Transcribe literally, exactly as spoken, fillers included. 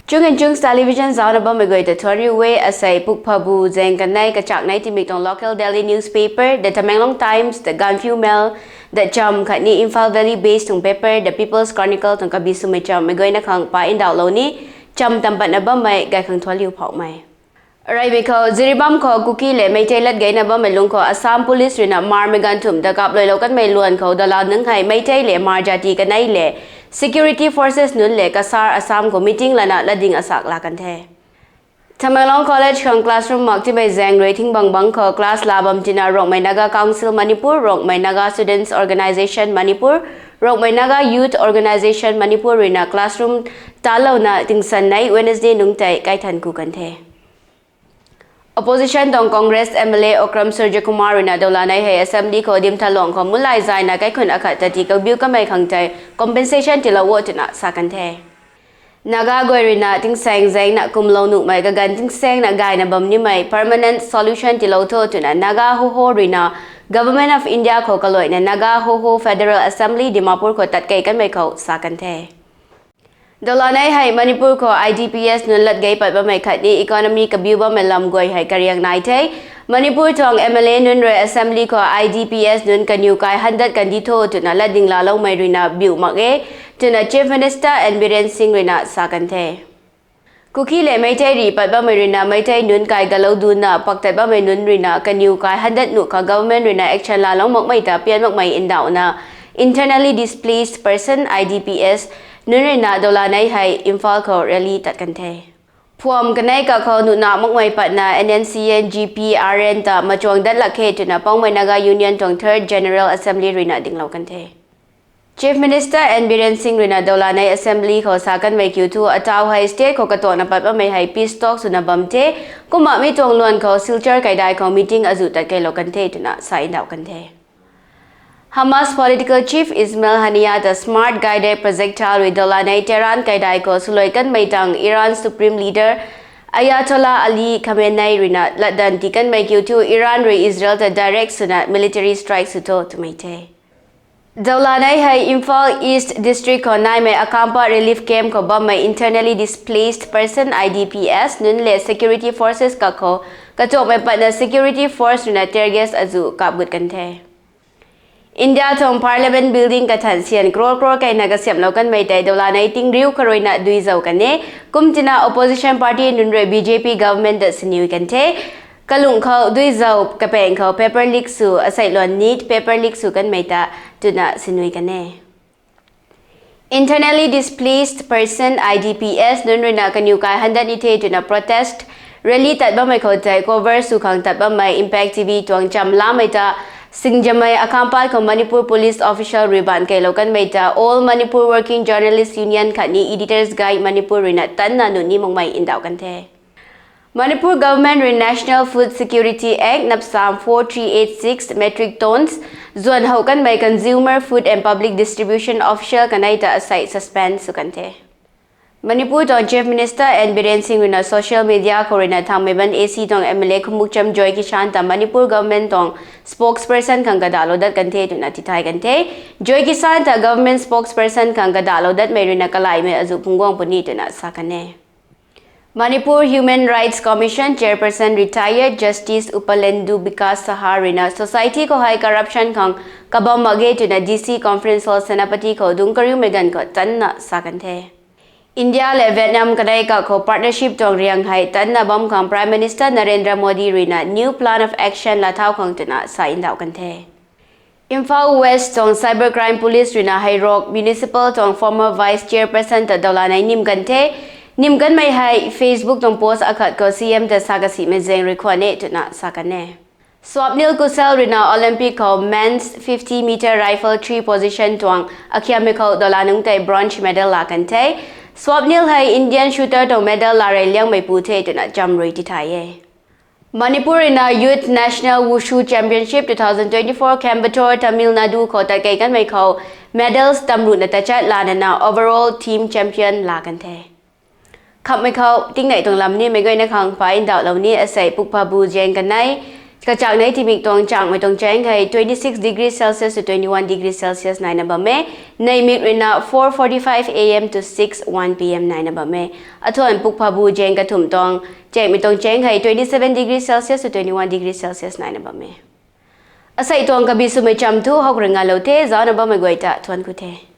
Chung and Chungs Television zauna bammei guay ta thuanriu e. Asei pukphabu zaeng kanei kachak nei timik tuang local daily newspaper, The Tamenglong Times, The Gaanphiu Mail, The Cham khatni Imphal Valley based tuang paper, The People's Chronicle tuang kabi swmei chammei guayna khang pa ndauhlou ni, cham tam patna bammei gay khang thuanriu phouhmei. Reymei khou, Jiribam khou Kuki le Meitei lat geyna bammei lung khou Assam Police ruina Hmarmei ganv thumh ta kapluilou kanmei luan khou dalan nunc hei Meitei le Hmar jati kanei le security forces nunc le Cachar Assam khou meeting lana latding asak la kan the. Tamenglong College khang classroom mak timei zaeng rui thingbang bang khou class la bam tina Rongmei Naga Council Manipur, Rongmei Naga Students Organisation Manipur, Rongmei Naga Youth Organisation Manipur ruina classroom talouna tingsan nei Wednesday nungc tei kaithan ku kan the. Opposition tuang Congress M L A Okram Surjakumar ruina doulanei hei assembly khou dimthaluang khou mulai zayna kaikhun akhat ta tii kabiu kamei khang tei compensation tiilou o twna sa kan the. Naga guay ruina tingsaeng zaengna kumlou nuhmei kaganv tingsaengna gayna bam nimei permanent solution tiilou tho twna Naga Hoho ruina Government of India khou kaluaina Naga Hoho Federal Assembly Dimapur khou tatkei kanmei khou sa kan the. Doulanei hei Manipur khou I D Ps nunc lat gei pat bammei khatni economy kabiu bammei lam guay hei kariang nai the. Manipur tuang M L A nunc rui assembly khou I D Ps nunc kaniw kai handat kandi tho twna latding laaloumei ruina biu mak e twna Chief Minister N Biren Singh ruina sa kan the. Kuki le Meitei rih pat bammei ruina Meitei nunc kai galou duna paktat bammei nunc ruina kaniw kai handat nuh kha government ruina action laalou makmei ta pian makmei ndauhna internally displaced person, I D Ps, nunc ruina doulanei hei Imphal khou rally tat kan the. Phuam kanei kakhou nuhna makmei patna N N C N G P R N ta machuang dat lak khe twna Poumai Naga Union tuang Third General Assembly ruina dinglou kan the. Chief Minister N Biren Singh ruina doulanei assembly khou sa kanmei kiu thu atau hei state khou katuakna pat bammei hei peace talk swna bam the, kumna mi tuang luan khou Silchar kaidai khou meeting azuh tat keilou kan the twna sa ndauh kan the. Hamas political chief Ismail Haniyeh ta smart guided projectile rui doulanei Tehran kaidai khou swluai kanmei tang Iran Supreme Leader Ayatollah Ali Khamenei ruina latdanv tii kanmei kiu thu Iran rui Israel ta direct swna military strike sw tho twmei the. Doulanei hei Imphal East District khou naimei Akampa Relief Camp khou bammei Internally Displaced Person, I D Ps, nunc le security forces kakhou katuakmei patna security force ruina tear gas azuh kap gut kan the. India tuang Parliament Building kathan sian crore crore kaina kasiamhlou kanmei tei doulanei tingriu kharuina duizau kan e. Kumtina opposition party nunc rui B J P government ta siniu kan the. Kalung khou duizau kapaeng khou paper leak sw, aseiluan neet paper leak sw kanmei ta twna sinui kan e. Internally Displaced Person, I D Ps, nunc ruina kaniw kai handat ni the twna protest rally tat bammei khou tei cover sw khang tat bammei Impact T V tuang chamlamei ta singjamei Akampat khou Manipur Police official rui baan keilou kanmei ta All Manipur Working Journalist Union khatni Editors Guild Manipur ruina tanna nuni makmei ndauh kan the. Manipur government rui National Food Security Act napsam four three eight six metric tons zuan how kanmei Consumer, Food and Public Distribution Official kanei ta asei suspend sw kan the. Manipur tuang Chief Minister N Biren Singh ruina social media khou ruina Thangmeiban A C tuang M L A Khumukcham Joy Kishan ta Manipur government tuang spokesperson khang kadahlou dat kan the twna tithay kan the. Joy Kishan ta government spokesperson khang kadahlou datmei ruina kalaimei azuh phungc guang puni twna sa kan e. Manipur Human Rights Commission Chairperson Retired Justice Upalendu Bikash Saha ruina society khou hei corruption khang kabam mak ge twna D C Conference Hall Senapati khou dungc kariumei ganv khou tanna sa kan the. India le Vietnam kanei kakhou partnership tuang riang hei tanna bam khang Prime Minister Narendra Modi ruina new plan of action laa thau khang twna sa ndauh kan the. Imphal West tuang Cyber Crime Police ruina Heirok Municipal tuang former Vice Chairperson ta doulanei nim kan the. Nim kanmei hei Facebook tuang post akhat khou C M ta sa kasimei zaeng rui khwan e twna sa kan e. Swapnil Kusel ruina Olympic khou Men's fifty meter rifle three position tuang akhiammei khou doula nungc tei bronze medal laa kan the. Swapnil hei Indian shooter tuang medal laa rey liangmeipu the twna cham rui tithay e. Manipur ruina Youth National Wushu Championship two thousand twenty-four Coimbatore, Tamil Nadu khou tatkei kanmei khou medals tamruhna tachat lanana overall team champion laa kan the. Khamhmei khou tingnei tuang lam nimei guayna khang pa ndauhlou ni asei pukphabu zaeng kanei Kachak nei timik tuang changmei tuang cheng hei twenty six degree Celsius to twenty one degree Celsius naina bam e. Neimik ruina four forty five A M to six one P M naina bam e. Athuan pukphabu zaeng kathumh tuang changmei tuang cheng hei twenty seven degree Celsius to twenty one degree Celsius naina bam e. Asei tuang kabi swmei cham thu howk rui ngalou the. Zaucna bammei guay ta thuan ku the.